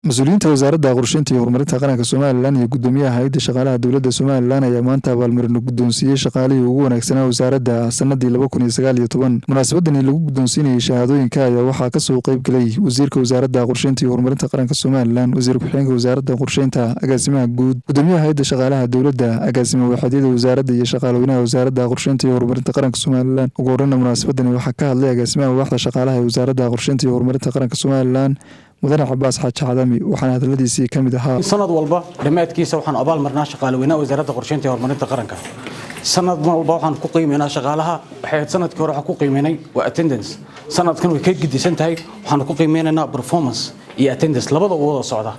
Mas-uuliyiinta Wasaaradda Qorsheynta iyo Horumarinta Qaranka Somaliland iyo gudoomiyaha hay'adda shaqaalaha dowladda Somaliland ayaa maanta abaalmarino guddoonsiiyey shaqaalihii ugu wanaagsanaa wasaaradda sanadii 2019. Munaasabadani lagu guddoonsiinayay shahaadooyinka ayaa waxaa kasoo qeyb galay wasiirka Wasaaradda Qorsheynta iyo Horumarinta Qaranka Somaliland, wasiir ku-xigeenka Wasaaradda Qorsheynta, agaasimaha guud, gudoomiyaha hay'adda shaqaalaha dowladda, agaasima waaxeedyada wasaaradda iyo shaqaalweynaha Wasaaradda Qorsheynta iyo Horumarinta Qaranka Somaliland. Ugu horeyna munaasabadani waxaa ka hadlay agaasimaha waaxda shaqaalaha ee Wasaaradda Qorsheynta iyo Horumarinta Qaranka Somaliland, Mudane Cabaas Xaaji Cadami, waxaana hadaladiisii ka mid ahaa: Sanad walba dhammaadkiisa waxaan abaal marnaa shaqaaleweynaha Wasaaradda Qorsheynta iyo Horumarinta Qaranka. Sanad walba waxaan ku qiimeynaa shaqaalaha. Waxay ahayd sanadkii hore waxaan ku qiimeynay waa attendance. Sanadkan way ka gedisan tahay, waxaan ku qiimeynaynaa performance iyo attendance, labada u wada socda.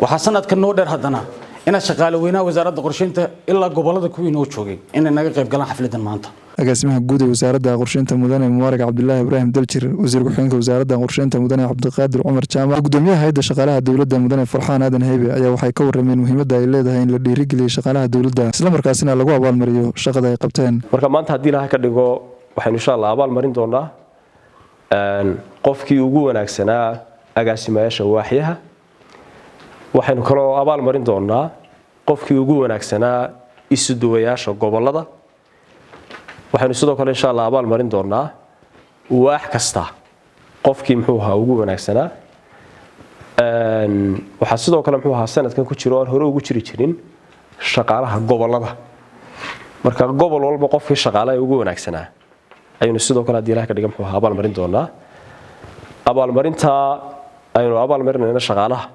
Waxaa sanadkan noo dheer haddana inaad shaqaaleweynaha Wasaaradda Qorsheynta ilaa gobolada kuwii noo joogay inay naga qayb galaan xafladan maanta. Agaasimaha guud ee Wasaaradda Qorsheynta, Mudane Mubaarak Cabdulaahi Ibraahim Daljir, wasiir ku-xigeenka Wasaaradda Qorsheynta, Mudane Cabdiqaadir Cumar Jaamac, gudoomiyaha hay'adda shaqaalaha dowladda, Mudane Farxaan Aadan Heybe, ayaa waxay ka warameen muhiimadda ay leedahay in la dhiirigeliyo shaqaalaha dowladda, islamarkaasina lagu abaalmariyo shaqada ay qabteen. Marka maanta, haddii Ilaha ka dhigo, waxaynu insha Allah abaal marin doonaa qofkii ugu wanaagsanaa agaasimayaasha waaxyaha. Waxaynu kaloo abaal marin doonaa qofkii ugu wanaagsanaa isuduwayaasha gobolada. Waxaynu sidoo kale insha Allah abaal marin doonaa waax kasta qofkii, muxuu ahaa, ugu wanaagsanaa. Waxaa sidoo kale, muxuu ahaa, sanadkan ku jiro aan hore ugu jiri jirin shaqaalaha gobolada. Marka gobol walba qofkii shaqaalaha ugu wanaagsanaa ayaynu sidoo kale, haddii Ilaha ka dhiga, muxuu ahaa, abaal marin doonaa. Abaalmarinta aynu abaal marinayna shaqaalaha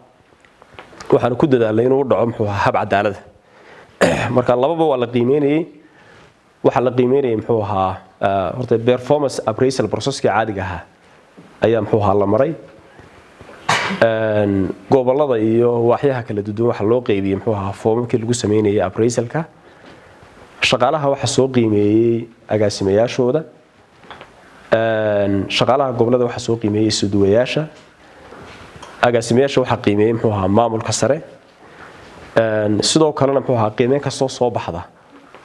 waxaanu ku dadaalnay inuu u dhaco, muxuu ahaa, hab cadaalada. Marka lababa waa la qiimeynayey. Waxaa la qiimeynayay, muxuu ahaa, horta performance appraisal processkii caadiga ahaa ayaa, muxuu ahaa, la maray. Gobolada iyo waaxyaha kala duwan waxaa loo qeybiyey, muxuu ahaa, foomamkii lagu sameynayay appraisalka. Shaqaalaha waxaa soo qiimeeyey agaasimayaashooda, shaqaalaha gobolada waxaa soo qiimeeyey isuduwayaasha, agaasimayaasha waxaa qiimeeyey, muxuu ahaa, maamulka sare. Sidoo kalena, muxuu ahaa, qiimeyn kastoo soo baxda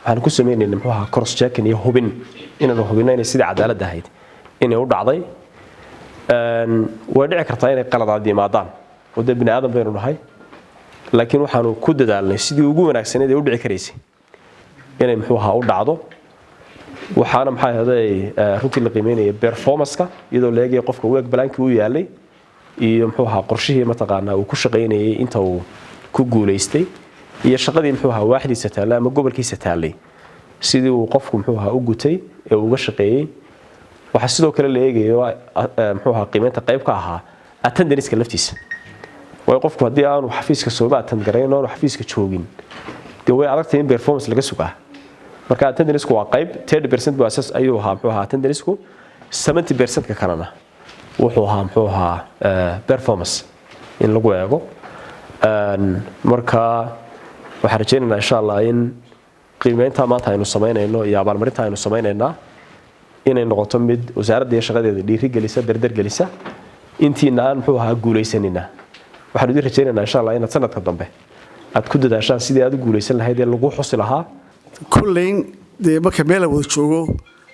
waxaan ku sameynayna, muxuu ahaa, cross checking iyo hubin, inaanu hubinno inay sidii cadaaladda ahayd inay u dhacday. Way dhici kartaa inay qaladaad yimaadaan oo dee bini aadan baynu nahay, laakiin waxaanu ku dadaalnay sidii ugu wanaagsaneed ee u dhici karaysay inay, muxuu ahaa, u dhacdo. Waxaana, maxaa ahday, runtii la qiimeynaya performanceka, iyadoo la eegaya qofka work plankii u yaalay iyo, muxuu ahaa, qorshihii mataqaanaa uu ku shaqaynayay inta uu ku guulaystay, iyo shaqadii, muxuu ahaa, waaxdiisa taallay ama gobolkiisa taallay sidii uu qofku, muxuu ahaa, u gutay ee uu uga shaqeeyey. Waxaa sidoo kale la eegayo, muxuu ahaa, qiimeynta qayb ka ahaa attendanceka laftiisa, waayo qofku haddii aanu xafiiska sooba attend garayn, aanu xafiiska joogin, dee way adagtahay in performance laga sugaa. Marka attendanceku waa qayb, 30% buu assess ayuu ahaa, muxuu ahaa, attendanceku, 70%ka kalena wuxuu ahaa, muxuu ahaa, performance in lagu eego. Marka waxaan rajaynaynaa insha Allah in qiimeynta maanta aynu samaynayno iyo abaalmarinta aynu samaynaynaa inay noqoto mid wasaaradda iyo shaqadeeda dhiirigelisa, dardargelisa. Intiina aan, muxuu ahaa, guulaysanina, waxaan idin rajaynaynaa insha Allah inaad sanadka dambe aad ku dadaashaan sidii aad u guulaysan lahayd ee lagu xusi lahaa. Kulleyn dee marka meel la wada joogo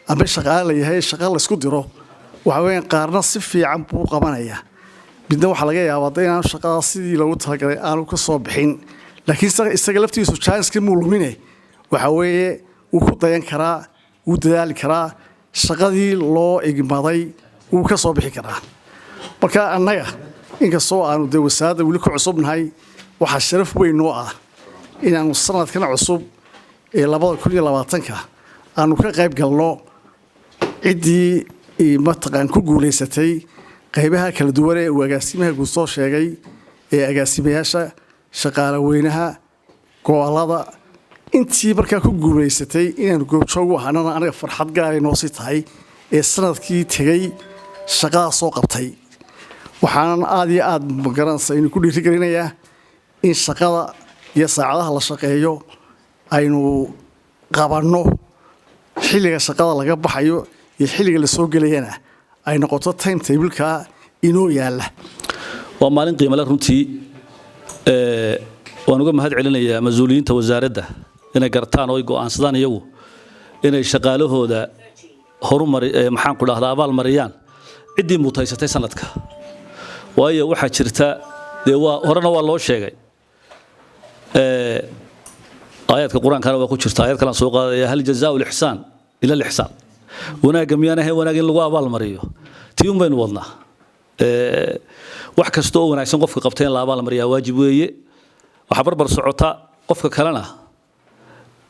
ama shaqaale la yahay, shaqa la isku diro, waxa weeyaan qaarna si fiican buu qabanayaa, midna waxaa laga yaabaa de inaanu shaqadaas sidii loogu talagalay aanu ka soo bixin, laakiin isaga laftiisu chancekii muu lumine. Waxa weeye wuu ku dayan karaa, wuu dadaali karaa, shaqadii loo igmaday wuu ka soo bixi karaa. Marka annaga, inkastoo aanu dee wasaaradda weli ku cusubnahay, waxaa sharaf weyn noo ah inaanu sanadkan cusub ee 2020-ka aanu ka qayb galno ciddii mataqaan ku guulaysatay qaybaha kala duwan ee uu agaasimaha guud soo sheegay, ee agaasimayaasha, shaqaale weynaha, gobolada, intii markaa ku guulaysatay inaanu goobjoog u ahaanana anaga farxad gaaray noo sii tahay ee sanadkii tegey shaqadaas soo qabtay. Waxaanan aada iyo aada magaranaysa aynu ku dhiirigelinayaa in shaqada iyo saacadaha la shaqeeyo aynu qabanno, xilliga shaqada laga baxayo iyo xilliga la soo gelayana ay noqoto time tableka inoo yaalla. Waa maalin qiimale runtii. Waan uga mahad celinayaa mas-uuliyiinta wasaaradda inay gartaan oo ay go'aansadaan iyagu inay shaqaalahooda horumari, maxaan ku dhahdaa, abaal mariyaan ciddii mutaysatay sanadka, waayo waxaa jirta Dee waa horena waa loo sheegay, aayaadka Qur-aankana waa ku jirta. Aayad kalaan soo qaadaya: هل جزاء الإحسان إلا الإحسان. Wanaagga miyaan ahayn wanaag in lagu abaalmariyo? Tii un baynu wadnaa. Wax kasta oo wanaagsan qofka qabtay in la abaalmariyaa waajib weeye. Waxaa barbar socota qofka kalena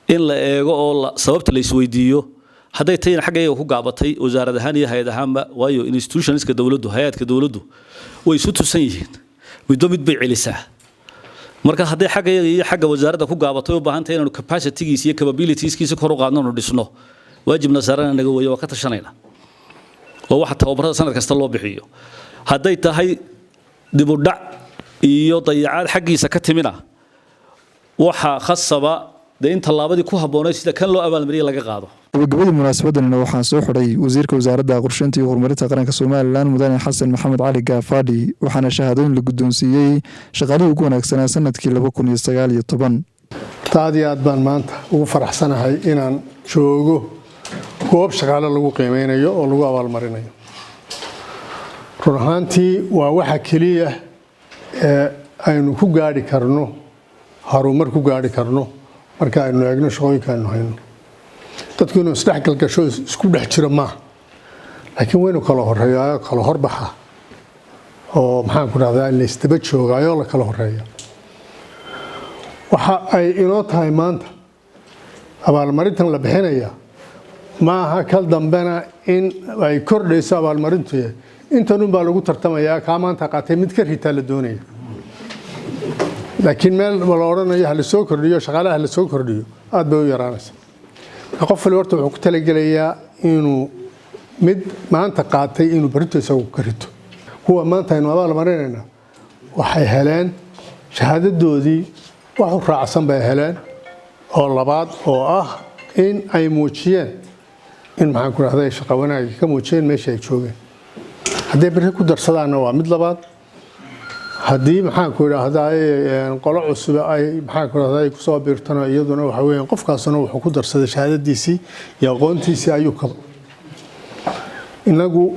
in la eego oo sababta la isweydiiyo, hadday tayna xagga iyaga ku gaabatay wasaarad ahaan iyo hay-ad ahaanba. Waayo, institutionska dowladdu, hay-adka dowladdu way isu tusan yihiin, midba mid bay celisaa. Marka hadday xagga iyaga iyo xagga wasaaradda ku gaabatay, u baahan tahay inaanu capacitygiisa iyo capabilitieskiisa kor u qaadno, nu dhisno, waajibna saarana naga weeye, waa ka tashanayna oo waxa tababarada sanad kasta loo bixiyo. Hadday tahay dib u dhac iyo dayacaad xaggiisa ka timina, waxaa khasaba dee in tallaabadii ku habboonayd sida kan loo abaalmariyay laga qaado. Gabagabadii munaasabadanina waxaa soo xidhay wasiirka Wasaaradda Qorsheynta iyo Horumarinta Qaranka Somaliland, Mudane Xasan Maxamed Cali Gaafadhi, waxaana shahaadooyin la guddoonsiiyey shaqaalihii ugu wanaagsanaa sanadkii 2019. Aad iyo aad baan maanta ugu faraxsanahay inaan joogo goob shaqaale lagu qiimeynayo oo lagu abaalmarinayo. Run ahaantii waa waxa keliya ee aynu ku gaadhi karno horumar, ku gaadhi karno marka aynu eegno shaqooyinka aynu hayno. Dadku inuu isdhexgal gasho, isku dhex jiro maaha, laakiin waynu kala horeeyaa, kala horbaxa oo maxaan ku dhahdaa, la isdaba joogaayo, la kala horeeya. Waxa ay inoo tahay maanta abaalmarintan la bixinaya maaha kal dambena in ay kordhayso abaalmarintu. Intanun baa lagu tartamayaa. Kaa maanta qaatay mid ka ritaa la doonaya, laakiin meel la odhanayo ha la soo kordhiyo shaqaalaha, ha la soo kordhiyo, aad bay u yaraanaysa. Marka qof wali horta wuxuu ku talagelayaa inuu mid maanta qaatay inuu berrito isagu ka rito. Kuwa maanta aynu abaal marinayna waxay heleen shahaadadoodii, wax u raacsan bay heleen oo labaad, oo ah in ay muujiyeen in, maxaan ku rahday, shaqa wanaagga ka muujiyeen meesha ay joogeen. Hadday berri ku darsadaanna waa mid labaad. Haddii, maxaan ku idhaahdaa, qolo cusub ay, maxaan ku idhahdaa, kusoo biirtana, iyaduna waxa weeyaan qofkaasuna wuxuu ku darsaday shahaadadiisii iyo aqoontiisii ayuu kaba. Inagu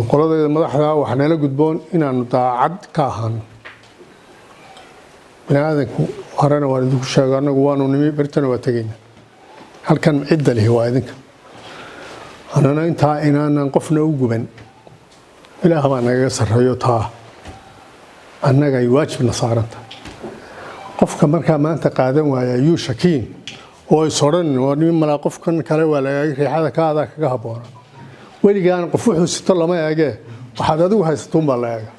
qoladayda madaxda waxaa nala gudboon inaanu daacad ka ahaano. Bini aadanku horena waan idinku sheego, annagu waanu nimi, bertana waa tegayna. Halkan cidda lihi waa idinka, anana intaa inaanan qofna u guban. Ilaah baa nagaga sarreeyo, taa annaga ay waajibna saaranta. Qofka markaa maanta qaadan waaya yuu shakiin oo is odhanin waa nimi malaa, qofkan kale waa lagaaga riixada ka adaa kaga habboona. Weligaan qof wuxuu sito lama eegee, waxaad adigu haysatuunbaa la eega.